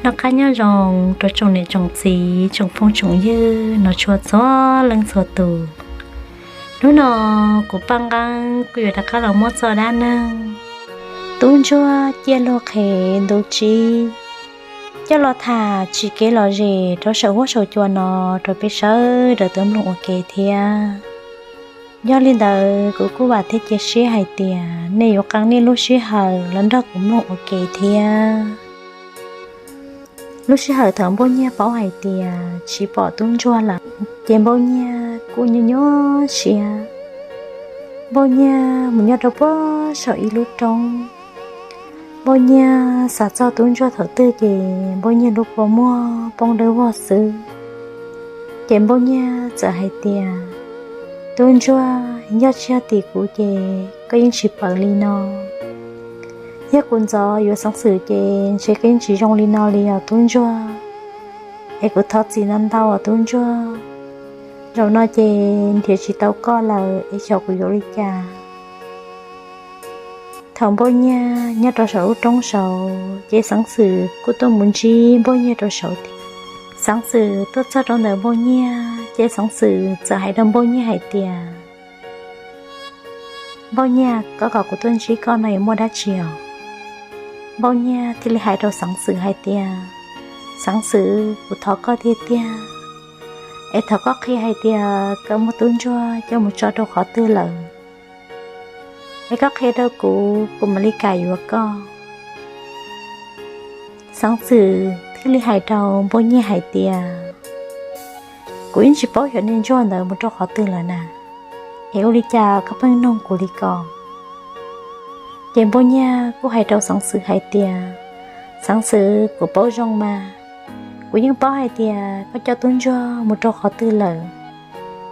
Noj qab nyob zoo rau tsoom niam tsoom txiv tsoom phooj tsoom ywg no txhua txhua leej txhua tus. Hnub no kuv Paj Nqeeb kuj yuav rov qab los muab txoj dab neeg Tub Ntsuag ciaj luag qhev ntu tsib coj los tham tsim kev lom zem rau saum huab saum cua no rau peb sawv daws tau mloog ua ke thiab. Yog li ntawd kuv kuj vam thiab cia siab hais tias nej yuav qee nej lub sij hawm los nrog kuv mloog ua ke thiab. Lub sij hawm thaum Npauj Nyiag paub hais tias tsis pom Tub Ntsuag lawm, ces Npauj Nyiag kuj nyuaj nyuaj siab. Npauj Nyiag mus nyob rau puag saum ib lub roob. Npauj Nyiag xav txog Tub Ntsuag thaum twg ces Npauj Nyiag lub kua muag poob dawb vog xwb. Ces Npauj Nyiag txawm hais tias, Tub Ntsuag, yog tsis yog tim kuv ces koj yeej tsis pawv li no. Yog kuv ntxov yuav Xeev Xwm ces ntshe koj yeej tsis zoo li no li os Tub Ntsuag. Es kuv thov txim ntau ntau os Tub Ntsuag. Zaum no ces nrhiav tsis tau koj lawm es xyov kuv yuav ua li cas. Thaum Npauj Nyiag nyob rau saum lub roob saud ces Xeev Xwm kuj tuaj mus ntsib Npauj Nyiag rau saud thiab. Xeev Xwm tuaj txog rau ntawm Npauj Nyiag ces Xeev Xwm txawm hais rau Npauj Nyiag hais tias, Npauj Nyiag, koj kom kuv tuaj ntsib koj no es muaj dab tsi os? Npauj Nyiag thiaj li hais rau Xeev Xwm hais tias, Xeev Xwm, kuv thov koj tiag tiag, es thov koj qhia hais tias koj muab Tub Ntsuag coj mus tso rau qhov twg lawm, es koj qhia rau kuv, kuv mam li kam yuav koj. Xeev Xwm thiaj li hais rau Npauj Nyiag hais tias, Kuv yeej tsis paub xyov niag Ntsuag ntawd mus rau qhov twg lawm na, es ua li cas koj pheej nug kuv li ko? Ces Npauj Nyiag kuj hais rau Xeev Xwm hais tias, Xeev Xwm, kuv paub zoo mas, kuv yeej paub hais tias koj coj Tub Ntsuag mus rau qhov twg lawm,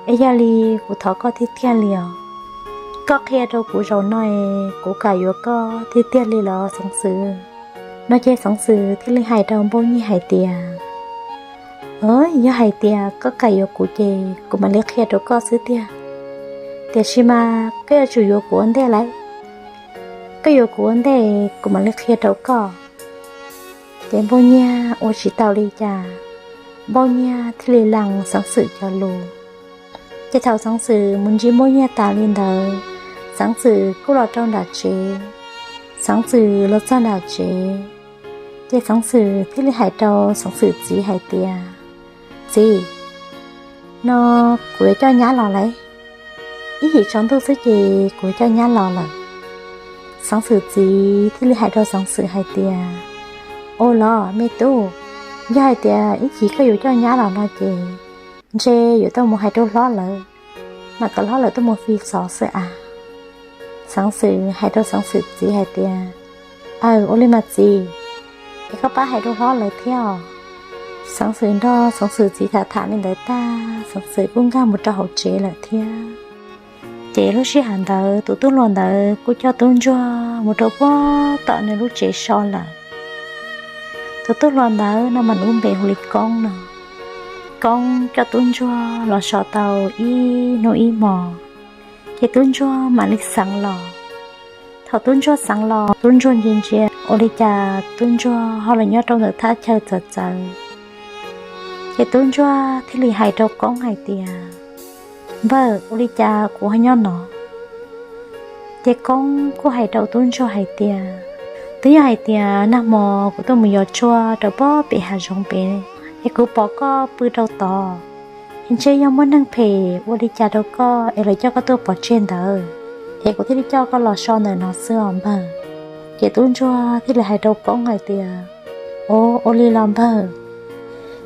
es yog li kuv thov koj tiag tiag li os, koj qhia rau kuv zaum no es kuv kam yuav koj tiag tiag li los Xeev Xwm. No ces Xeev Xwm thiaj li hais rau Npauj Nyiag hais tias, Yog hais tias koj kam yuav kuv ces kuv mam li qhia rau koj xwb tiag, tiam sis mas koj yuav tsum yuav kuv ua ntej lauj. Koj yuav kuv ua ntej kuv mam li qhia rau koj. Ces Npauj Nyiag ua tsis tau li cas, Npauj Nyiag thiaj li lees Xeev Xwm cov lus. Ces thaum Xeev Xwm mus ntsib Npauj Nyiag tas li ntawd, Xeev Xwm kuj los rau nram tsev. Xeev Xwm los txog nram tsev, ces Xeev Xwm thiaj li hais rau Xeev Xwm txiv hais tias, Txiv, no kuv yuav coj nyab los lawm. Ib yim tsaus ntuj xwb ces kuv yuav coj nyab los lawm. Xeev Xwm txiv thiaj li hais rau Xeev Xwm hais tias, Ua los me tub, yog hais tias ib chim koj yuav coj nyab los no ces ntshe yuav tau mus hais rau hlob lawv, mam kom hlob lawv tuaj mus fi xov xwb as. Xeev Xwm hais rau Xeev Xwm txiv hais tias, Aws, ua li mas txiv, es koj pab hais rau hlob lawv thiab os. Xeev Xwm nrog Xeev Xwm txiv tham tham li ntawd tag, Xeev Xwm kuj nkag mus rau hauv tsev lawm thiab. Ces lub sij hawm ntawd tus tub hluas ntawd kuj coj Tub Ntsuag mus rau puag tom nws lub tsev so lawm. Tus tub hluas ntawd no mas lub npe hu li Koob no. Koob coj Tub Ntsuag los so tau ib hnub ib hmos, ces Tub Ntsuag mam li xeev los. Thaum Tub Ntsuag xeev los, Tub Ntsuag ntsia ntsia ua li cas Tub Ntsuag ho los nyob rau ntawm thaj chaw txawv txawv. Ces Tub Ntsuag thiaj li hais rau Koob hais tias, Npawg, ua li cas kuv ho nyob no? Ces Koob kuj hais rau Tub Ntsuag hais tias, Twb yog hais tias nag hmo kuv tuaj mus yos tshuaj rau puag pem hav zoov pem, es kuv pom koj pw rau tod, es ntshe yog muaj neeg phem ua li cas rau koj es lawv coj koj tuaj pov tseg ntawd, es kuv thiaj li coj koj los so ntawm no xwb os npawg. Ces Tub Ntsuag thiaj li hais rau Koob hais tias, Ua, ua li los npawg,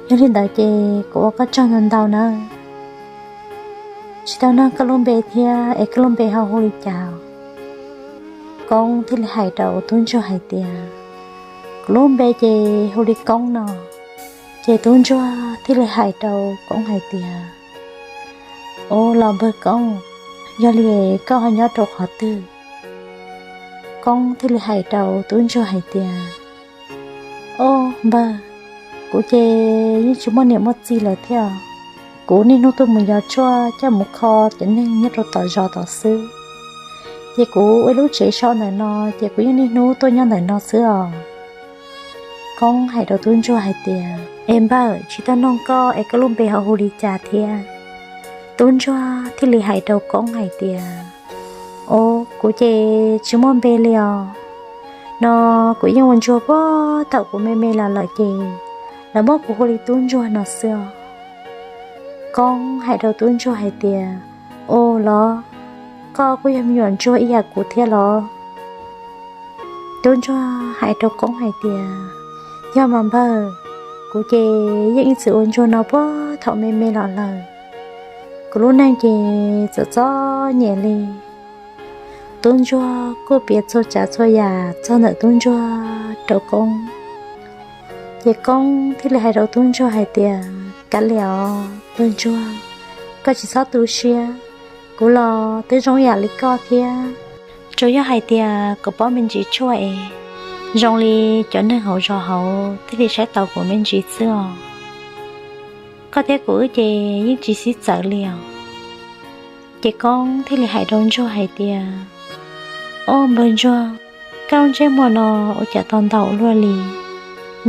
yog li ntawd ces kuv ua koj tsaug ntau ntau nawb. Tsis tau nug koj lub npe thiab, es koj lub npe ho hu li cas? Koob thiaj li hais rau Tub Ntsuag hais tias, Kuv lub npe ces hu li Koob no. Ces Tub Ntsuag thiaj li hais rau Koob hais tias, Ua los npawg Koob, yog li koj ho nyob rau qhov twg? Koob thiaj li hais rau Tub Ntsuag hais tias, Ua npawg, kuv ces yeej tsis muaj niam muaj txiv lawm thiab. Kuv niaj hnub tuaj mus yos tshuaj coj mus kho cov neeg nyob rau tom zos tod xwb. Ces kuv ua ib lub tsev so ntawm no, ces kuv yeej niaj hnub tuaj nyob ntawm no xwb os. Koob hais rau tub ntsuag hais tias, Es npawg, tsis tau noog koj es koj lub npe ho hu li cas thiab? Tub ntsuag thiaj li hais rau Koob hais tias, Os, kuv ces tsis muaj npe li os. No kuv yeej ua ntsuag puag thaum kuv me me los lawm ces lawv muab kuv hu li tub ntsuag no xwb os. Koob hais rau tub ntsuag hais tias, Os los, koj kuj yog me nyuam ntsuag ib yam kuv thiab los? Tub ntsuag hais rau Koob hais tias, Yog mas npawg, kuv ces yeej ib txwm ua ntsuag no puag thaum me me los lawm. Kuv lub neej ces txom txom nyem li. Tub ntsuag kuj piav txhua tsav txhua yam txog ntawm tub ntsuag rau Koob. Ces Koob thiaj li hais rau tub ntsuag hais tias, Kav liam os npawg ntsuag, koj tsis txhob tu siab. Kuv los twb zoo yam li koj thiab, tsuas yog hais tias kuv paub me ntsis tshuaj es zoo li cov neeg hauv zos hauv thiaj li saib taus kuv me ntsis xwb os. Koj thiab kuv wb ces yeej tsis sib txawv li os. Ces Koob thiaj li hais rau ntsuag hais tias, Os npawg ntsuag, koj lub ntsej muag no ua cas tau ntau luaj li?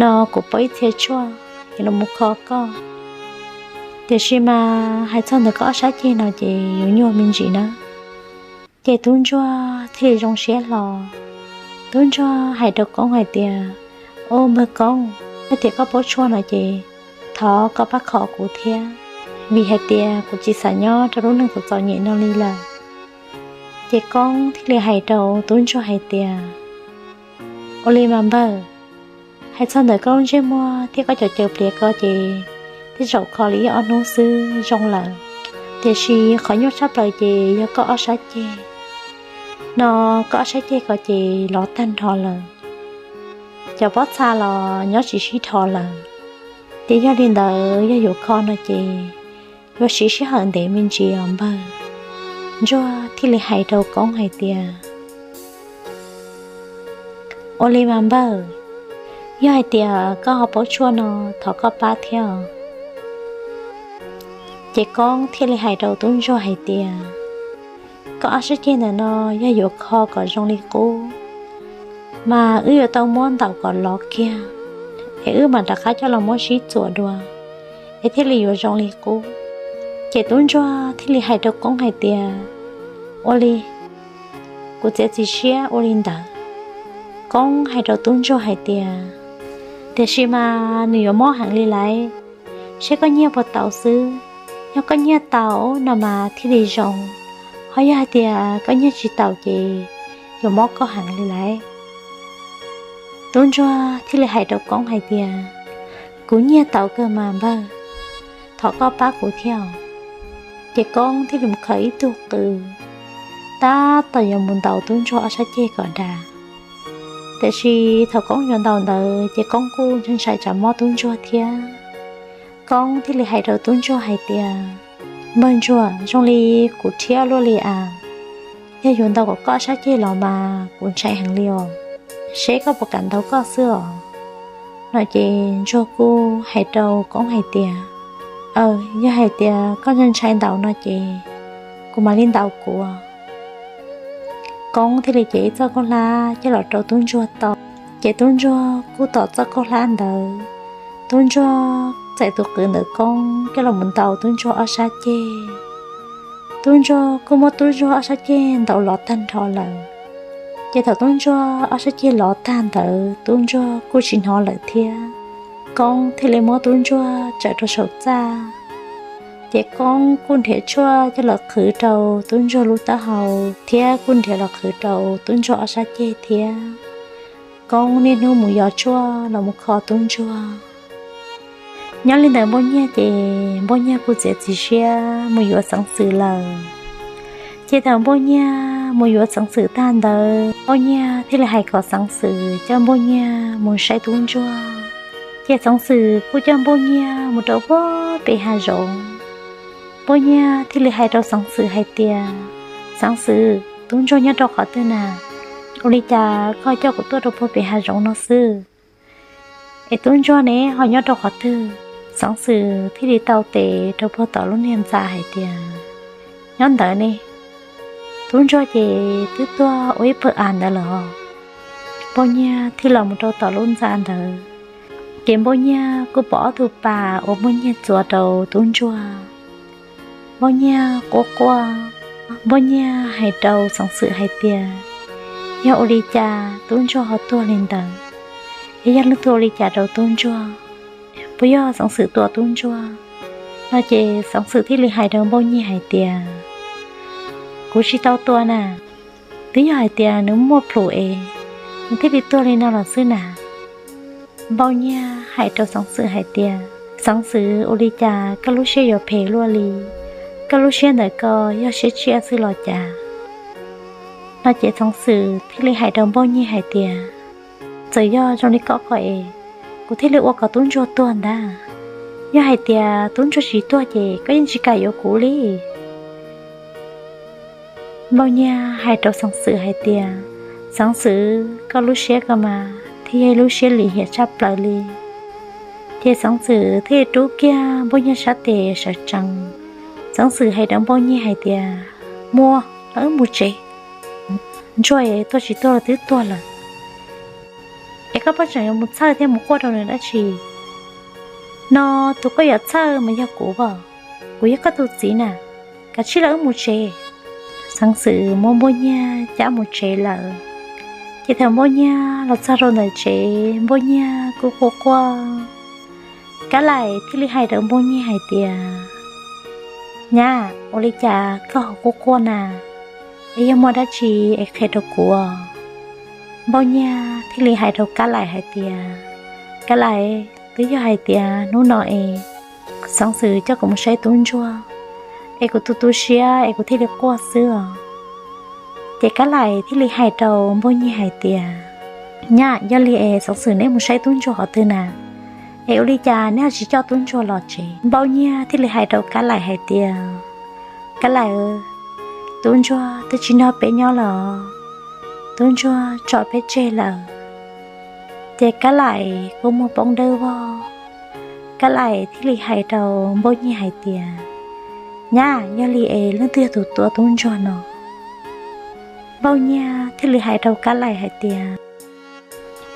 No kuv paub ib txhia tshuaj es los mus kho koj, tiam sis mas hais txog ntawm koj ob sab ceg no ces yuav nyuaj me ntsis nawb. Ces tub ntsuag thiaj li zoo siab hlo. Tub ntsuag hais rau Koob hais tias, Os npawg Koob, yog tias koj paub tshuaj no ces thov koj pab kho kuv thiab, vim hais tias kuv tsis xav nyob rau lub neej txom txom nyem no li lawm. Ces Koob thiaj li hais rau tub ntsuag hais tias, Ua li mas npawg, hais txog ntawm koj lub ntsej muag thiab koj cov caws pliav ko ces tej zaum kho li ib ob hnub xwb zoo lawm, tiam sis qhov nyuaj tshaj plaws ces yog koj ob sab ceg. No koj ob sab ceg ko ces lov tag nrho lawm, cov pob txha los nyob tsis sib dhos lawm. Ces yog li ntawd yog yuav kho no ces yuav siv sij hawm ntev me ntsis os npawg. Ntsuag thiaj li hais rau Koob hais tias, Ua li mas npawg, yog hais tias koj ho paub tshuaj no thov koj pab thiab os. Ces Koob thiaj li hais rau tub ntsuag hais tias, Koj ob sab ceg ntawm no yog yuav kho kom zoo li qub, mas wb yuav tau muab ntaus kom lov kiag, es wb mam rov qab coj los muab sib txuas dua, es thiaj li yuav zoo li qub. Ces tub ntsuag thiaj li hais rau Koob hais tias, Ua li, kuv txiav txim siab ua li ntawd. Koob hais rau tub ntsuag hais tias, Tiam sis mas nws yuav mob heev li lawm, seb koj nyiag puas tau xwb. Yog koj nyiag tau no mas thiaj li zoo, ho yog hais tias koj nyiag tsis tau ces yuav mob koj heev li lawm. Tub ntsuag thiaj li hais rau Koob hais tias, Kuv nyiag tau kawg mas npawg, thov koj pab kuv thiab. Ces Koob thiaj li mus khaws ib tug qws, tab tom yuav mus ntaus tub ntsuag ob sab ceg kom dav. Tiam sis thaum Koob yuav ntaus ntawd ces Koob kuj ntshai ntshai tsam mob tub ntsuag thiab. Koob thiaj li hais rau tub ntsuag hais tias, Npawg ntsuag, zoo li kuv rhiab luaj li as, yog yuav ntaus kom koj ob sab ceg los mas kuv ntshai heev li os, seb koj puas kam ntaus koj xwb os. No ces ntsuag kuj hais rau Koob hais tias, Aw, yog hais tias koj ntshai ntshai ntaus no ces kuv mam li ntaus kuv. Koob thiaj li cev ib txoj khaub hlab coj los rau tub ntsuag tos. Ces tub ntsuag kuj tom txoj khaub hlab ntawd, tub ntsuag txais tus qws ntawm Koob coj los mus ntaus tub ntsuag ob sab ceg. Tub ntsuag kuj muab tub ntsuag ob sab ceg ntaus lov tag nrho lawm. Ces thaum tub ntsuag ob sab ceg lov tag ntawd tub ntsuag kuj tsis hnov lawm thiab. Koob thiaj li muab tub ntsuag tsaws rau saum txaj. Ces Koob kuj nrhiav tshuaj coj los qhwv rau tub ntsuag lub taub hau thiab kuj nrhiav los qhwv rau tub ntsuag ob sab ceg thiab. Koob niaj hnub mus yos tshuaj los mus kho tub ntsuag. Nyob li ntawd Npoj Nyiaj ces Npoj Nyiaj kuj txiav txim siab mus yuav Xeev Xwm lawm. Ces thaum Npoj Nyiaj mus yuav Xeev Xwm tag ntawd, Npoj Nyiaj thiaj li hais kom Xeev Xwm coj Npoj Nyiaj mus saib tub ntsuag. Ces Xeev Xwm kuj coj Npoj Nyiaj mus rau puag pem hav zoov. Npoj Nyiaj thiaj li hais rau Xeev Xwm hais tias, Xeev Xwm, tub ntsuag nyob rau qhov twg na? Ua li cas koj coj kuv tuaj rau puag pem hav zoov no xwb? Es tub ntsuag ne ho nyob rau qhov twg? Xeev Xwm thiaj li tau tes rau puag tom lub niag ntxa hais tias, Nyob ntawd ne, tub ntsuag ces twb tuag ua ib pawg av ntawd lawm os. Npoj Nyiaj thiaj los mus rau tom lub ntxa ntawd, Ces Npauj Nyiaj kuj pom ob tug pas uas Npauj Nyiaj txuas rau tub ntsuag. Npauj Nyiaj quaj quaj, Npauj Nyiaj hais rau Xeev Xwm hais tias, yog ua li cas tub ntsuag ho tuag li ntawd? Es yog leej twg ua li cas rau tub ntsuag? Puas yog Xeev Xwm tua tub ntsuag? No ces Xeev Xwm thiaj li hais rau Npauj Nyiaj hais tias, kuv tsis tau tua na, twb yog hais tias nws muaj plhus es nws thiaj li tuag li no los xwb na. Npauj Nyiaj hais rau Xeev Xwm hais tias, Xeev Xwm, ua li cas koj lub siab yuav phem luaj li? Koj lub siab ntawm ko yog siab tsiaj xwb los cas? No ces Xeev Xwm thiaj li hais rau Npauj Nyiaj hais tias, txawm yog zoo li koj ko es, kuv thiaj li ua kom tub ntsuag tuag ntag. Yog hais tias tub ntsuag tsis tuag ces koj yeej tsis kam yuav kuv li. Npauj Nyiaj hais rau Xeev Xwm hais tias, Xeev Xwm, koj lub siab ko mas thiaj yog ib lub siab lim hiam tshaj plaws li. Ces Xeev Xwm thiaj rub kiag Npauj Nyiaj sab tes sawv tsees. Xeev Xwm hais rau Npauj Nyiaj hais tias, muaj, los wb mus tsev, ntsuag tuag tsis tuag los twb tuag lawm, es koj pheej tseem yuav mus txhawj thiab mus quaj rau nws dab tsi? No tus koj yuav txhawj mas yog kuv as, kuv yog koj tus txiv na, kav tsij los wb mus tsev. Xeev Xwm muab Npauj Nyiaj cab mus tsev lawm. Ces thaum Npauj Nyiaj los txog rau ntawm tsev, Npauj Nyiaj kuj quaj quaj. Kab Laim thiaj li hais rau Npauj Nyiaj hais tias, nyab, ua li cas koj ho quaj quaj na? Es yog muaj dab tsi es qhia rau kuv. Npauj Nyiaj thiaj li hais rau Kab Laim hais tias, Kab Laim, twb yog hais tias hnub no es Xeev Xwm coj kuv mus saib tub ntsuag, es kuv tu tu siab es kuv thiaj li quaj xwb os. Ces Kab Laim thiaj li hais rau Npauj Nyiaj hais tias, nyab, yog li es Xeev Xwm neb mus saib tub ntsuag qhov twg na? Es ua li cas neb ho tsis coj tub ntsuag los tsev? Npauj Nyiaj thiaj li hais rau Kab Laim hais tias, Kab Laim, tub ntsuag twb tsis nrog peb nyob lawm, tub ntsuag tso peb tseg lawm. Ces Kab Laim kuj muag poob dawb vog. Kab Laim thiaj li hais rau Npauj Nyiaj hais tias, nyab, yog li es leej twg yog tus tua tub ntsuag no? Npauj Nyiaj thiaj li hais rau Kab Laim hais tias,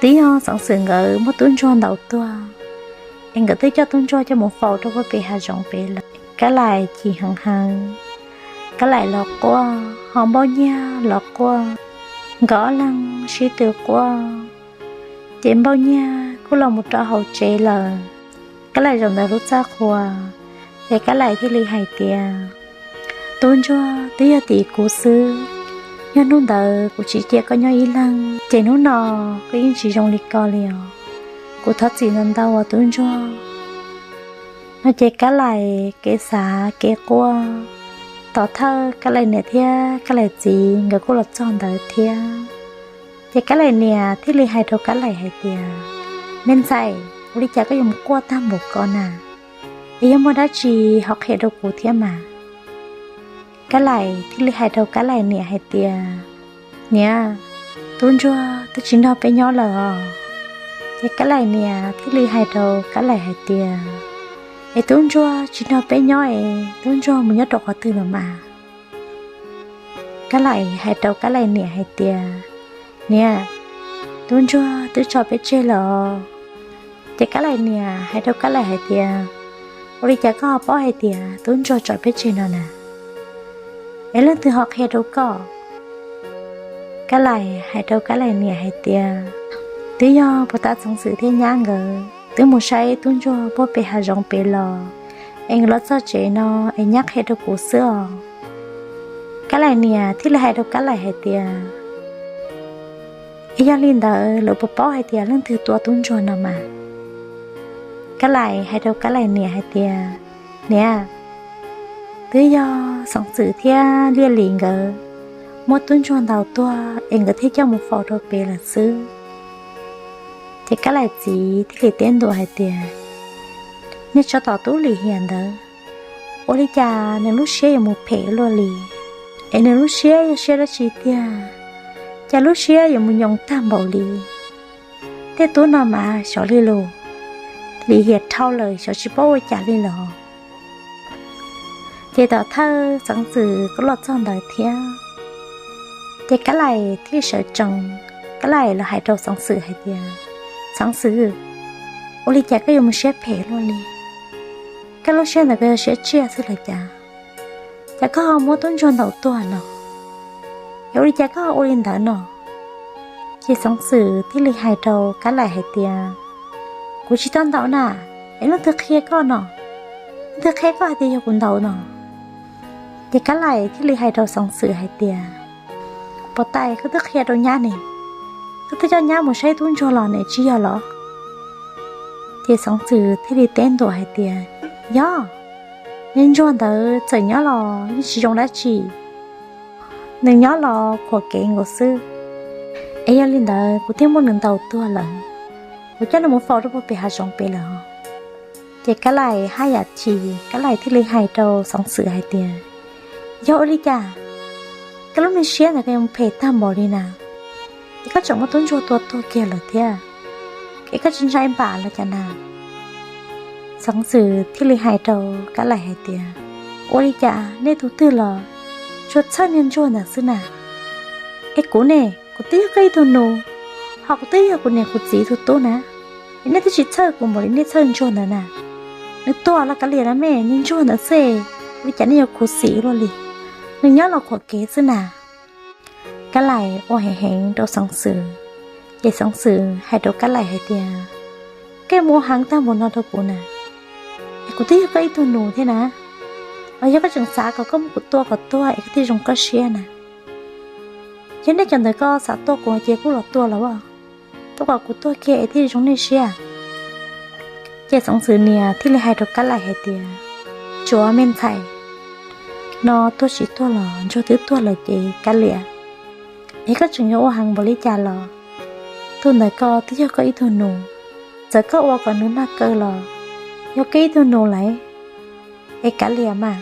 twb yog Xeev Xwm nkawd muab tub ntsuag ntaus tuag, es nkawd twb coj tub ntsuag coj mus faus rau puag pem hav zoov pem lawm. Kab Laim chim heev heev, Kab Laim los quaj, ho Npauj Nyiaj los quaj, nkawd ob leeg sib tw quaj. Ces Npauj Nyiaj kuj los mus rau hauv tsev lawm. Kab Laim zaum ntawd lub txaj qhua, ces Kab Laim thiaj li hais tias, tub ntsuag, twb yog tim kuv xwb, yog hnub ntawd kuv tsis cia koj nyob ib leeg ces hnub no koj yeej tsis zoo li ko li os. Kuv thov txim ntau ntau os tub ntsuag. No ces Kab Laim kev xav kev quaj, tom thawj Kab Laim niam thiab Kab Laim txiv nkawd kuj los txog ntawd thiab. Ces Kab Laim niam thiaj li hais rau Kab Laim hais tias, me ntxhais, ua li cas koj yuav mus quaj tag npaum ko na? Es yog muaj dab tsi ho qhia rau kuv thiab mas. Kab Laim thiaj li hais rau Kab Laim niam hais tias, niam, tub ntsuag twb tsis nrog peb nyob lawm os. Ces Kab Laim niam thiaj li hais rau Kab Laim hais tias, es tub ntsuag tsis nrog peb nyob es tub ntsuag mus nyob rau qhov twg lawm mas? Kab Laim hais rau Kab Laim niam hais tias, niam, tub ntsuag twb tso peb tseg lawm os. Ces Kab Laim niam hais rau Kab Laim hais tias, ua li cas koj ho paub hais tias tub ntsuag tso peb tseg no na? Es leej twg ho qhia rau koj? Kab Laim hais rau Kab Laim niam hais tias, twb yog puag ta Xeev Xwm thiab nyab nkawd twb mus saib tub ntsuag puag pem hav zoov pem los, es nkawd los txog tsev no es nyab qhia rau kuv xwb os. Kab Laim niam thiaj li hais rau Kab Laim hais tias, es yog li ntawd lawv puas paub hais tias leej twg tua tub ntsuag no mas? Kab Laim hais rau Kab Laim niam hais tias, niam, twb yog Xeev Xwm thiab Liaj Lis nkawd muab tub ntsuag ntaus tuag es nkawd thiaj coj mus faus rau pem lawm xwb. Ces Kab Laim txiv thiaj li teb ntua hais tias, niag tsov tom tub lim hiam ntawd, ua li cas nws lub siab yuav mus phem luaj li? Es nws lub siab yog siab dab tsi tiag, cas lub siab yuav mus nyoos tag npaum li? Tej tub no mas xyov li lus, lim hiam dhau lawm xyov tsis paub ua cas li los. Ces tom thawj Xeev Xwm kuj los txog ntawd thiab. Ces Kab Laim thiaj sawv tsees, Kab Laim los hais rau Xeev Xwm hais tias, Xeev Xwm, Ua li cas koj yuav mus siab phem luaj li? Koj lub siab ntawd koj yog siab tsiaj xwb los cas? Cas koj ho muab tub ntsuag ntaus tuag no? Es ua li cas koj ho ua li ntawd no? Ces Xeev Xwm thiaj li hais rau Kab Laim hais tias, kuv tsis tau ntaus na, es leej twg qhia koj no? Leej twg qhia koj hais tias yog kuv ntaus no? Ces Kab Laim thiaj li hais rau Xeev Xwm hais tias, puas tais koj twb qhia rau nyab ne, koj twb coj nyab mus saib tub ntsuag los ne tsis yog los? Ces Xeev Xwm thiaj li teb ntua hais tias, yog, niag ntsuag ntawd txawm nyob los yeej tsis zoo dab tsi, nws nyob los khuam kev nkaus xwb. Es yog li ntawd kuv thiaj muab nws ntaus tuag lawm, kuv coj nws mus faus rau puag pem hav zoov pem lawm. Ces Kab Laim haj yam chim, Kab Laim thiaj li hais rau Xeev Xwm hais tias, yog ua li cas koj lub me siab ntawd koj yuav mus phem tag npaum li na? Es koj tseem muab tub ntsuag tua tuag kiag lawm thiab, es koj tsis ntshai npam los cas na? Xeev Xwm thiaj li hais rau Kab Laim hais tias, ua li cas nej tus twg los tsuas txhawj niag ntsuag ntawd xwb na? Es kuv ne, kuv twb yog koj ib tug nus, ho kuv twb yog kuv niam kuv txiv tus tub na, es nej twb tsis txhawj kuv npaum li nej txhawj ntsuag ntawd na. Nws tuag los kav liam los me, niag ntsuag ntawd xwb, ua li cas nej yuav khuv xim luaj li? Nws nyob los khuam kev xwb na. Kab Laim ua heev heev rau Xeev Xwm, ces Xeev Xwm hais rau Kab Laim hais tias, koj mus ua heev tag npaum no rau kuv na, es kuv twb yog koj ib tug nus thiab na, los yog koj tseem xav kom koj muab kuv tua kom tuag es koj thiaj zoo koj siab na? Yog nej cov ntawd koj xav tua kuv ces kuj los tua los as, tua kom kuv tuag kiag es thiaj zoo nej siab. Ces Xeev Xwm niam thiaj li hais rau Kab Laim hais tias, tsuav me ntxhais, no tuag tsis tuag los ntsuag twb tuag lawm ces kav liam, es koj tseem yuav ua heev npaum li cas los tus ntawd ko twb yog koj ib tug nus, txawm koj ua kom nws mag kaw los yog koj ib tug nus lawm, es kav liam mas.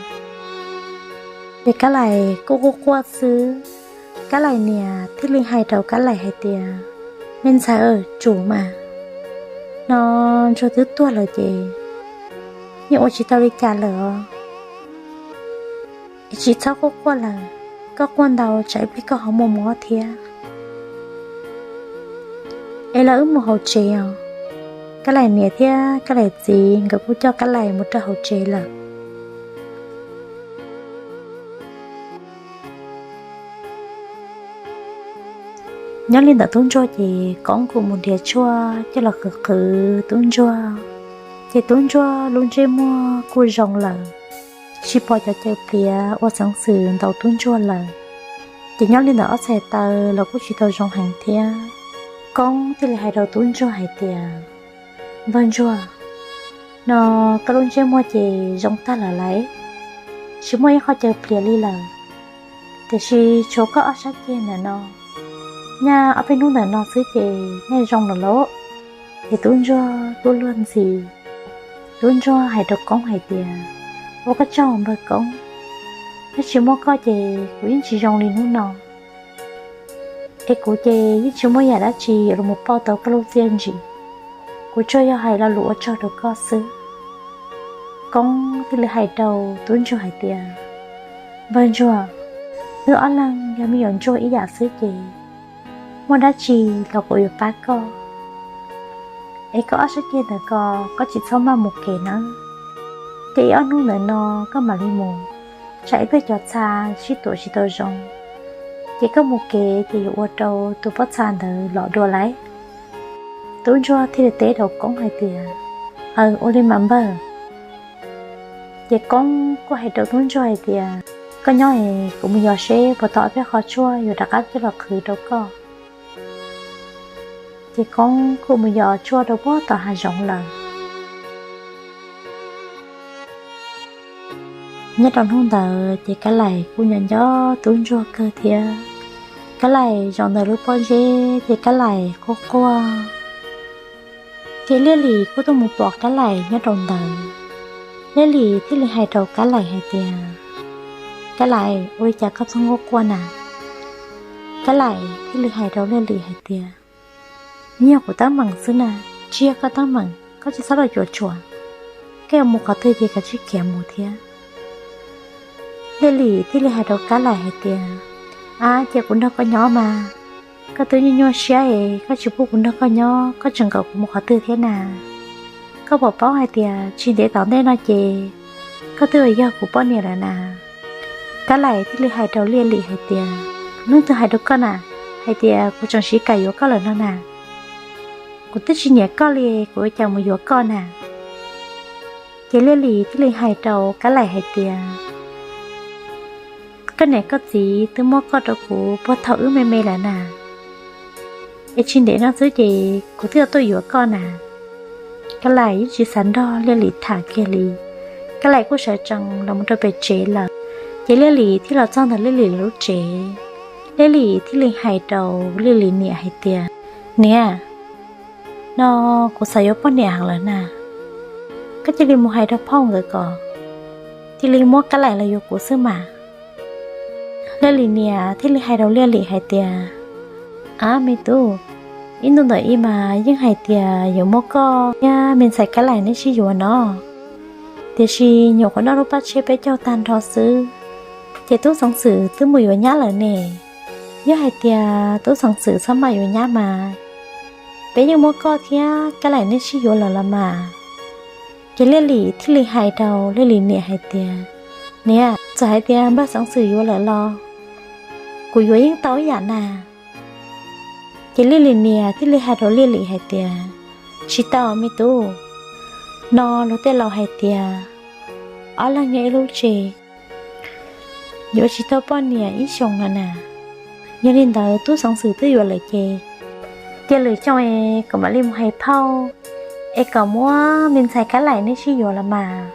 Ces Kab Laim kuj quaj quaj xwb, Kab Laim niam thiaj li hais rau Kab Laim hais tias, me ntxhais, tsum mas, no ntsuag twb tuag lawm ces yeej ua tsis tau li cas lawm os. Es tsis txhob quaj quaj lawm, koj quaj ntau tsam ib pliag koj ho muaj mob thiab. Es los wb mus hauv tsev os. Kab Laim niam thiab Kab Laim txiv nkawd kuj coj Kab Laim mus rau hauv tsev lawm. Nyob li ntawm tub ntsuag ces Koob kuj mus nrhiav tshuaj coj los qhwv qhwv tub ntsuag, ces tub ntsuag lub ntsej muag kuj zoo lawm, tsis pom cov chaw pliav uas Xeev Xwm ntaus tub ntsuag lawm. Ces nyob li ntawm ob txhais taw los kuj tsis tau zoo heev thiab. Koob thiaj li hais rau tub ntsuag hais tias, npawg ntsuag, no koj lub ntsej muag ces zoo tag lawm lauj, tsis muaj ib qho chaw pliav li lawm, tiam sis tshuav koj ob sab ceg ntawm no, nyaj ob peb hnub ntawm no xwb ces nyaj zoo lawm lauj. Ces tub ntsuag kuj luag ntxhi. Tub ntsuag hais rau Koob hais tias, ua koj tsaug npawg Koob, yog tsis muaj koj ces kuv yeej tsis zoo li hnub no. Es kuv ces yeej tsis muaj yam dab tsi yuav los pauj tau koj lub txiaj ntsim, kuv tsuas yog hais lo lus ua tsaug rau koj xwb. Koob thiaj li hais rau tub ntsuag hais tias, npawg ntsuag, wb ob leeg yog me nyuam ntsuag ib yam xwb ces muaj dab tsi los kuv yuav pab koj. Es koj ob sab ceg ntawm ko, koj tsis txhob maj mus kev nawb. Ces ib ob hnub ntawm no koj mam li mus, tsam ib pliag cov txha sib tuav tsis tau zoo, ces koj mus kev ces yuav ua rau tus pob txha ntawd los dua lauj. Tub ntsuag thiaj li teb rau Koob hais tias, aws, ua li mas npawg. Ces Koob kuj hais rau tub ntsuag hais tias, koj nyob es kuv mus yos seb puas tau ob peb qho tshuaj yuav rov qab coj los qhwv rau koj. Ces Koob kuj mus yos tshuaj rau puag tom hav zoov lawm. Nyob rau hnub ntawd ces Kab Laim kuj nco nco tub ntsuag kawg thiab. Kab Laim zaum ntawm lub pob zeb ces Kab Laim quaj quaj. Ces Liaj Lim kuj tuaj mus pom Kab Laim nyob rau ntawd. Liaj Lim thiaj li hais rau Kab Laim hais tias, Kab Laim, ua li cas koj txooj quaj quaj na? Kab Laim thiaj li hais rau Liaj Lim hais tias, nws yog kuv teeb meem xwb na, tsis yog koj teeb meem, koj tsis txhob los cuam tshuam. Koj yuav mus qhov twg ces kav tsij khiav mus thiab. Liaj Lim thiaj li hais rau Kab Laim hais tias, ab, cia kuv nrog koj nyob mas, koj twb nyuaj nyuaj siab es koj tsis pub kuv nrog koj nyob, koj tseem kom kuv mus qhov twg thiab na? Koj puas paub hais tias tsis ntev tom ntej no ces koj twb yog kuv poj niam lawm na. Kab Laim thiaj li hais rau Liaj Lim hais tias, Leej twg hais rau koj na, hais tias kuv tseem siv kam yuav koj lawm no na? Kuv twb tsis nyiam koj li, kuv ua cas mus yuav koj na? Ces Liaj Lim thiaj li hais rau Kab Laim hais tias, Koj niam koj txiv twb muab koj rau kuv puag thaum wb me me lawm na, es tsis ntev no xwb ces kuv twb yuav tuaj yuav koj na. Kab Laim yeej tsis xav nrog Liaj Lim tham kiag li. Kab Laim kuj sawv tsees los mus rau pem tsev lawm. Ces Liaj Lim thiaj los txog ntawm Liaj Lim lub tsev. Liaj Lim thiaj li hais rau Liaj Lim niam hais tias, Niam, no kuv xav yuav poj niam heev lawm na, koj cia li mus hais rau phauj nkawd kom cia li muab Kab Laim los yuav kuv xwb mas. Liaj Lim niam thiaj li hais rau Liaj Lim hais tias, Ab me tub, ib ntu ntawm ib mas yeej hais tias yuav muab koj thiab me ntxhais Kab Laim neb sib yuav no, tiam sis nyuam qhuav noj lub paj tshiab peb caug tag nrho xwb, ces tub xeev xwm twb mus yuav nyab lawm ne. Yog hais tias tub xeev xwm txhob maj yuav nyab mas peb yeej muab koj thiab Kab Laim neb sib yuav lawm los mas. Ces Liaj Lim thiaj li hais rau Liaj Lim niam hais tias, Niam, txawm hais tias npawg xeev xwm yuav lawm los kuv yuav yeej tau ib yam na. Ces Liaj Lim niam thiaj li hais rau Liaj Lim hais tias, Tsis tau me tub, no luag tej laus hais tias ob leeg nyob ib lub tsev yuav tsis tau poj niam ib xyoos no na. Yog li ntawd tub xeev xwm twb yuav lawm ces cia lwm xyoo es kuv mam li mus hais phauj es kom muab me ntxhais Kab Laim neb sib yuav los mas.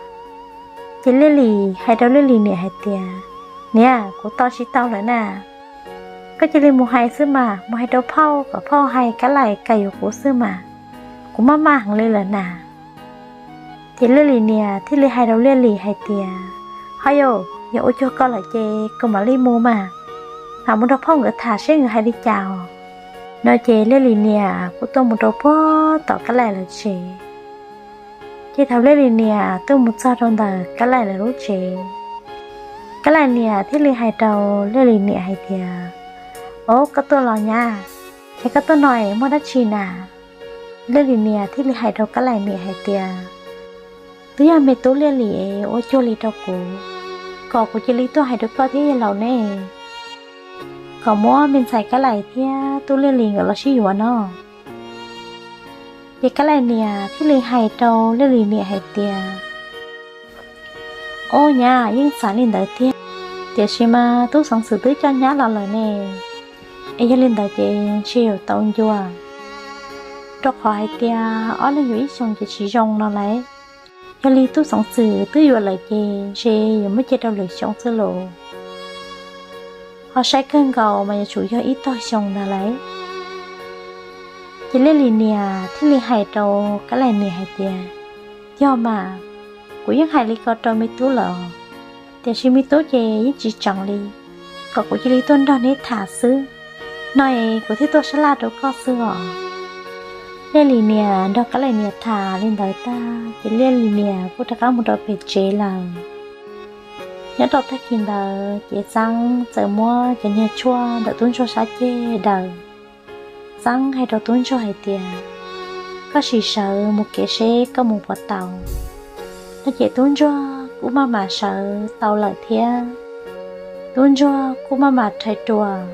Ces Liaj Lim hais rau Liaj Lim niam hais tias, Niam, kuv tos tsis tau lawm na, koj cia li mus hais xwb mas, mus hais rau phauj kom phauj hais Kab Laim kam yuav kuv xwb mas, kuv maj maj heev li lawm na. Ces Liaj Lim niam thiaj li hais rau Liaj Lim hais tias, Ho yog, yog ua cuag koj lawm ces koj mam li mus mas, mam mus nrog phauj nkawd tham seb nkawd hais li cas os. No ces Liaj Lim niam kuj tuaj mus rau puag tom Kab Laim lawv tsev. Ces thaum Liaj Lim niam tuaj mus txog rau ntawm Kab Laim lawv lub tsev, Kab Laim niam thiaj li hais rau Liaj Lim niam hais tias, Ob, koj tuaj los nyab, es koj tuaj no es muaj dab tsi na? Liaj Lim niam thiaj li hais rau Kab Laim niam hais tias, Twb yog me tub Liaj Lim ua cuag li rau kuv, kom kuv cia li tuaj hais rau koj thiab yawg laus ne, kom muab me ntxhais Kab Laim thiab tub Liaj Lim nkawd los sib yuav no. Ces Kab Laim niam thiaj li hais rau Liaj Lim niam hais tias, Ob nyab, yeej xav li ntawd tiag, tiam sis mas tub xeev xwm twb coj nyab los lawm ne, es yog li ntawd ces ntshe yuav tau ncua, rau qhov hais tias ob leeg yuav ib xyoos ces tsis zoo no lauj. Yog li tub xeev xwm twb yuav lawm ces ntshe yuav muab cia rau lwm xyoo xwb lauj. Ho saib kawg nkaus mas yuav tsum yog ib tog xyoo ntag lauj. Ces Liaj Lim niam thiaj li hais rau Kab Laim niam hais tias, Yog mas, kuv yeej hais li ko rau me tub lawm, tiam sis me tub ces yeej tsis tseev li, kom kuv cia li tuaj nrog neb tham xwb, no es kuv thiaj tuaj sab laj rau koj xwb os. Liaj Lim niam nrog Kab Laim niam tham li ntawd tag ces Liaj Lim niam kuj rov qab mus rau pem tsev lawm. Nyob rau tag kis ntawd ces Xeeb txawm muab cov niag tshuaj ntawm tub ntsuag sab ceg daws. Xeeb hais rau tub ntsuag hais tias, Koj sim sawv mus kev seb koj mus puas tau. No ces tub ntsuag kuj maj mam sawv tau lawm thiab. Tub ntsuag kuj maj mam rhais ruas,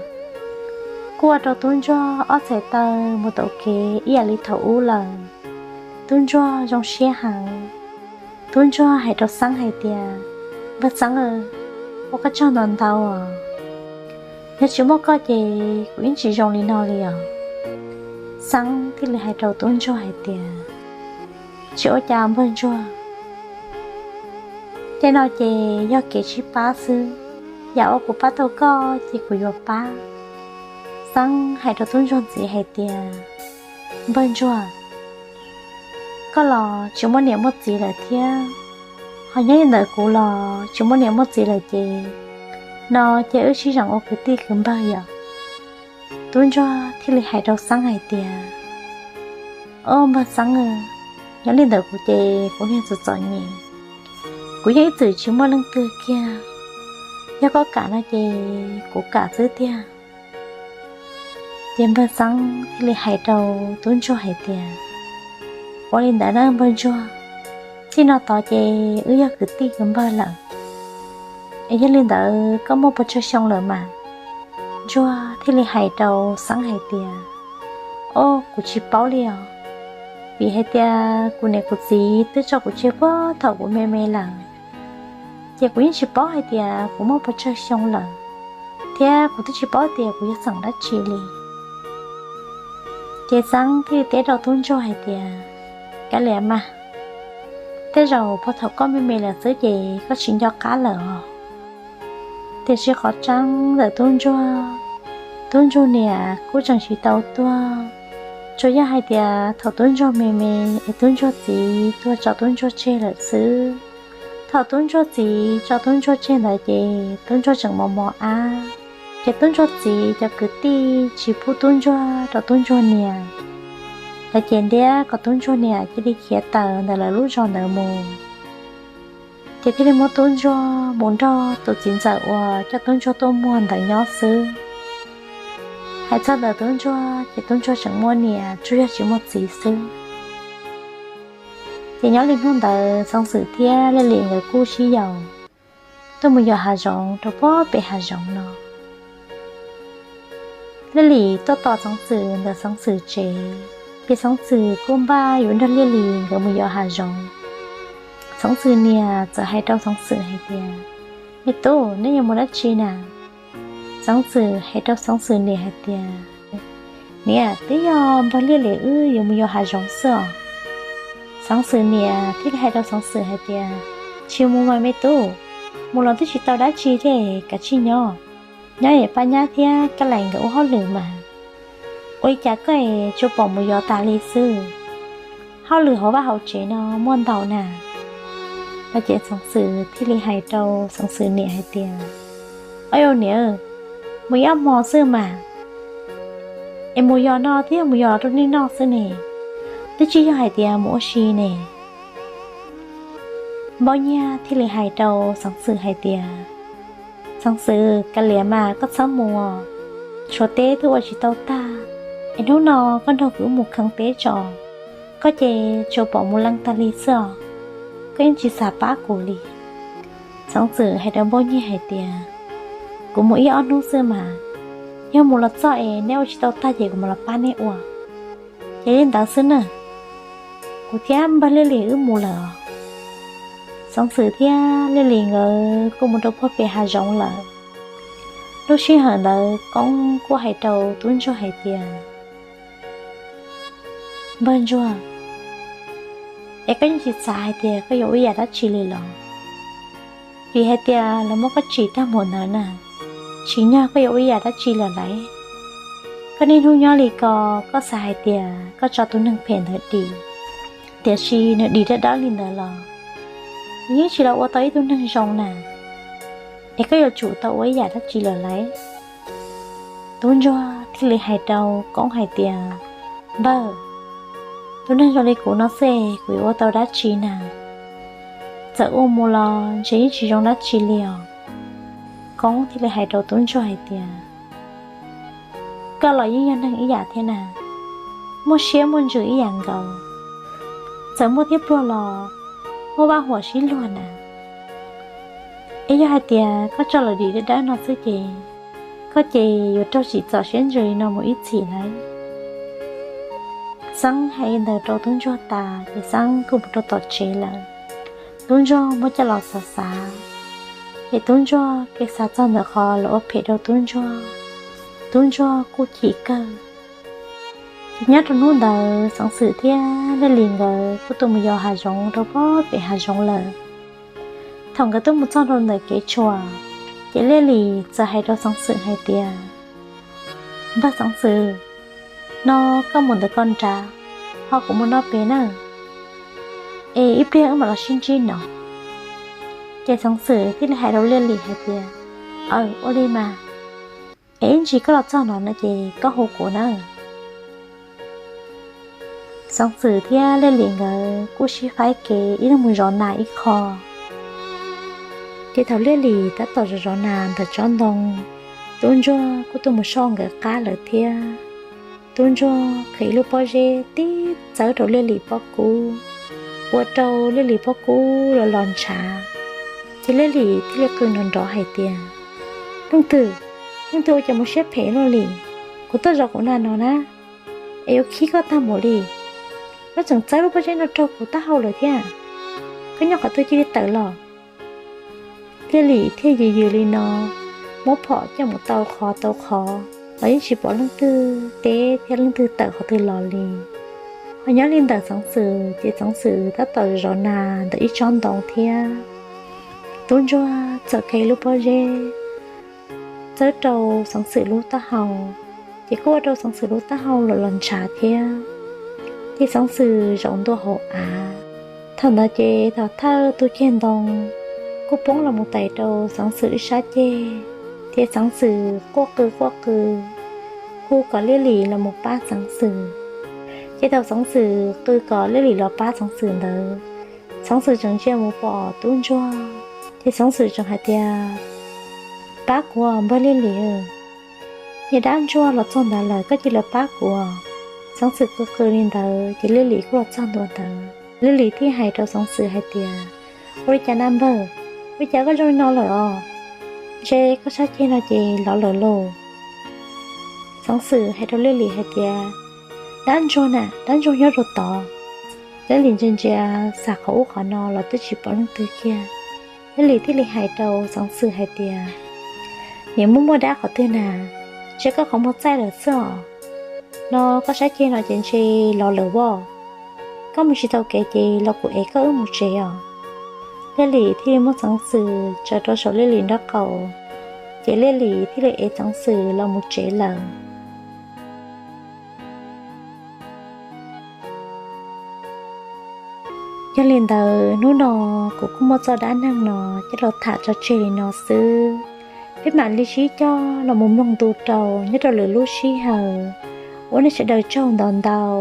kuj ua rau tub ntsuag ob txhais taw mus tau kev ib yam li thaum ub lawm. Tub ntsuag zoo siab heev. Tub ntsuag hais rau Xeeb hais tias, Npawg Xeeb, ua koj tsaug ntau ntau os. Yog tsis muaj koj ces kuv yeej tsis zoo li no li os. Xeeb thiaj li hais rau tub ntsuag hais tias, Tsis ua cas npawg ntsuag, tej no ces yog kev sib pab xwb, yam uas kuv pab tau koj ces kuv yuav pab. Xeeb hais rau tub ntsuag ntxiv hais tias, Npawg ntsuag, koj los tsis muaj niam muaj txiv lawm thiab, ho nyob li ntawd kuv los tsis muaj niam muaj txiv lawm ces no ces wb sib zeem ua kwv tij kwv npawg yom. Tub ntsuag thiaj li hais rau Xeeb hais tias, Ob npawg Xeeb, nyob li ntawd kuv ces kuv niag txom txom nyem, kuv yeej ib txwm tsis muaj leej twg kiag, yog koj kam no ces kuv kam xwb tiag. Ces npawg Xeeb thiaj li hais rau tub ntsuag hais tias, Ua li ntawd na npawg Ntsuag, txij no tod ces wb yog kwv tij kwv npawg lawm, es yog li ntawd koj muaj puas tsawg xyoo lawm mas? Ntsuag thiaj li hais rau Xeeb hais tias, Au, kuv tsis paub li os, vim hais tias kuv niam kuv txiv twb tso kuv tseg puag thaum kuv me me lawm, ces kuv yeej tsis paub hais tias kuv muaj puas tsawg xyoo lawm, thiab kuv twb tsis paub tias kuv yog xeem dab tsi li. Ces Xeeb thiaj li teb rau tub ntsuag hais tias, Kav liam mas, tej zaum puag thaum koj me me lawm xwb ces koj tsis nco qab lawm os. Tiam sis qhov tseeb ntawm tub ntsuag, tub ntsuag niam kuj tseem tsis tau tuag, tsuas yog hais tias thaum tub ntsuag me me es tub ntsuag txiv tuag tso tub ntsuag tseg lawm xwb. Thaum tub ntsuag txiv tso tub ntsuag tseg ntawd ces tub ntsuag tseem mos mos ab, ces tub ntsuag txiv cov kwv tij tsis pub tub ntsuag rau tub ntsuag niam, lawv ces ntiab kom tub ntsuag niam cia li khiav tawm ntawm lawv lub zos ntawd mus. Ces thiaj li muab tub ntsuag mus nrog tus txiv ntxawm uas coj tub ntsuag tuaj muag ntawd nyob xwb. Hais txog ntawm tub ntsuag ces tub ntsuag tseem muaj niam tsuas yog tsis muaj txiv xwb. Ces nyob li hnub ntawd Xeev Xwm thiab Liaj Lis nkawd kuj sib yaum tuaj mus yos hav zoov rau puag pem hav zoov no. Liaj Lis tuaj tos Xeev Xwm ntawm Xeev Xwm tsev, ces Xeev Xwm kuj npaj yuav nrog Liaj Lis nkawd mus yos hav zoov. Xeev Xwm niam txawm hais rau Xeev Xwm hais tias, Me tub, neb yuav mus dab tsi na? Xeev Xwm hais rau Xeev Xwm niam hais tias, Niam, twb yog npawg Liaj Lis wb yuav mus yos hav zoov xwb os. Xeev Xwm niam thiaj li hais rau Xeev Xwm hais tias, Tsis mus mas me tub, mus los twb tsis tau dab tsi thiab, kav tsij nyob. Nyob es pab nyab thiab Kab Lais nkawd ua hauj lwm mas. Ua li cas koj es tsuas pom mus yos tas li xwb? Hauj lwm hauv vaj hauv tsev no muaj ntau na. No ces Xeev Xwm thiaj li hais rau Xeev Xwm niam hais tias, Au yau niam, mus ib ob hmo xwb mas, es mus yos no twb yog mus yos rau nej noj xwb ne, twb tsis yog hais tias mus ua si ne. Npauj Nyiaj thiaj li hais rau Xeev Xwm hais tias, Xeev Xwm, kav liam mas koj txhob mus, Suav teb twb ua tsis tau tag, es hnub no koj nrog kuv wb mus kheev teb tso, koj ces tsuas pom mus leej tag li xwb os, koj yeej tsis xav pab kuv li. Xeev Xwm hais rau Npauj Nyiaj hais tias, Kuv mus ib ob hnub xwb mas, yog mus los txog es neb ua tsis tau tag ces kuv mam los pab neb ua. Ces li ntawd xwb na, kuv thiab npawg Liaj Lis wb mus lawm os. Xeev Xwm thiab Liaj Lis nkawd kuj mus rau puag pem hav zoov lawm. Lub sij hawm ntawd Koob kuj hais rau tub ntsuag hais tias, Npawg ntsuag, es koj yeej tsis xav hais tias koj yuav ua ib yam dab tsi li los? Vim hais tias lawv muab koj tsim tag npaum ntawd na, tsim nyog koj yuav ua ib yam dab tsi lawm lauj? Koj niaj hnub nyob li ko, koj xav hais tias koj tso tus neeg phem ntawd dim, tiam sis nws dim dawb dawb li ntawd los nws yeej tsis los ua tau ib tug neeg zoo na, es koj yuav tsum tau ua ib yam dab tsi lawm lauj? Tub ntsuag thiaj li hais rau Koob hais tias, Npawg, tus neeg zoo li kuv no xwb kuv yuav ua tau dab tsi na? Txawm ua mus los ntshe yeej tsis zoo dab tsi li os. Koob thiaj li hais rau tub ntsuag hais tias, Koj los yeej yog neeg ib yam thiab na, muaj siab muaj ntsws ib yam nkaus. Txawm muaj thiab pluag los muaj vaj huam sib luag na. Es yog hais tias koj tso lawv dim dawb dawb no xwb ces koj ces yuav raug tsim txom siab ntsws li no mus ib txhis lauj. Xeeb hais li ntawd rau tub ntsuag tas ces Xeeb kuj mus rau tom tsev lawm. Tub ntsuag muab coj los xav xav, ces tub ntsuag kev xav txog ntawm qhov lawv ua phem rau tub ntsuag, tub ntsuag kuj chim kawg. Ces nyob rau hnub ntawd Xeev Xwm thiab Liaj Lis nkawd kuj tuaj mus yos hav zoov rau puag pem hav zoov lawm. Thaum nkawd tuaj mus txog rau ntawm kev tshuam, ces Liaj Lis txawm hais rau Xeev Xwm hais tias, Npawg Xeev Xwm, no koj mus ntawm ko nrad, ho kuv mus no pem na, es ib pliag wb mam los sib ntsib no. Ces Xeev Xwm thiaj li hais rau Liaj Lis hais tias, Aws, ua li mas, es ib ntsis koj los txog no no ces koj hu kuv na. Xeev Xwm thiab Liaj Lis nkawd kuj sib faib kev ib leeg mus zov nas ib qho. Ces thaum Liaj Lis tab tom zov zov nas ntawm tsob ntoo, tub ntsuag kuj tuaj mus soj nkawd qab lawm thiab. Tub ntsuag khaws ib lub pob zeb tib txawb rau Liaj Lim pob kub, ua rau Liaj Lim pob kub los los ntshav. Ces Liaj Lim thiaj li qw nrov nrov hais tias, Leej twg, leej twg ua cas mus siab phem luaj li? Kuv tuaj zov kuv nas no na, es yuav khib koj tag npaum li. Koj tseem txawb lub pob zeb no rau kuv taub hau lawm thiab. Koj nyob qhov twg cia li tawm los. Liaj Lim thiaj yws yws li no, muab phom coj mus tau qhov tau qhov los yeej tsis pom leej twg teb thiab leej twg tawm qhov twg los li. Ho nyob li ntawm Xeev Xwm ces Xeev Xwm tab tom zov nas ntawm ib tsob ntoo thiab. Tub ntsuag txawm khaws lub pob zeb txawb rau Xeev Xwm lub taub hau, ces kuj ua rau Xeev Xwm lub taub hau los los ntshav thiab. Ces Xeev Xwm zaum ntua hauv av. Thaum ntawd ces thaum thawj tus ceg ntoo kuj poob los mus tais rau Xeev Xwm ib sab ceg, ces Xeev Xwm quaj qw quaj qw, hu kom Liaj Lim los mus pab Xeev Xwm. Ces thaum Xeev Xwm qw kom Liaj Lim los pab Xeev Xwm ntawd, Xeev Xwm tseem ntsia mus pom tub ntsuag, ces Xeev Xwm tseem hais tias, Pab kuv npawg Liaj Lim, niag dab ntsuag los txog ntawd lawm koj cia li los pab kuv. Xeev Xwm qw qw li ntawd ces Liaj Lim kuj los txog ntua ntawd. Liaj Lim thiaj hais rau Xeev Xwm hais tias, Ua li cas na npawg, ua li cas koj zoo li no lawm os? Ntshe koj sab ceg no ces lov lawm lauj. Xeev Xwm hais rau Liaj Lim hais tias, Dab ntsuag na, dab ntsuag nyob rau tod. Liaj Lim ntsia ntsia xav qhov ub qhov no los twb tsis pom leej twg kiag. Liaj Lim thiaj li hais rau Xeev Xwm hais tias, Niam, muaj muaj dab qhov twg na? Ntshe koj qhov muag txaij lawm xwb os. No koj sab ceg no ces ntshe lov lawm as. Koj mus tsis tau kev ces los kuv ev koj wb mus tsev os. Liaj Lim thiaj li muab Xeev Xwm tsaws rau saum Liaj Lim nraub qaum, ces Liaj Lim thiaj li ev Xeev Xwm los mus tsev lawm. Yog li ntawd hnub no kuv kuj muab txoj dab neeg no coj los tham tso tseg li no xwb. Peb mam li sib cog los mus mloog ntu rau nyob rau lwm lub sij hawm. Ua nej sawv daws tsaug ntau ntau.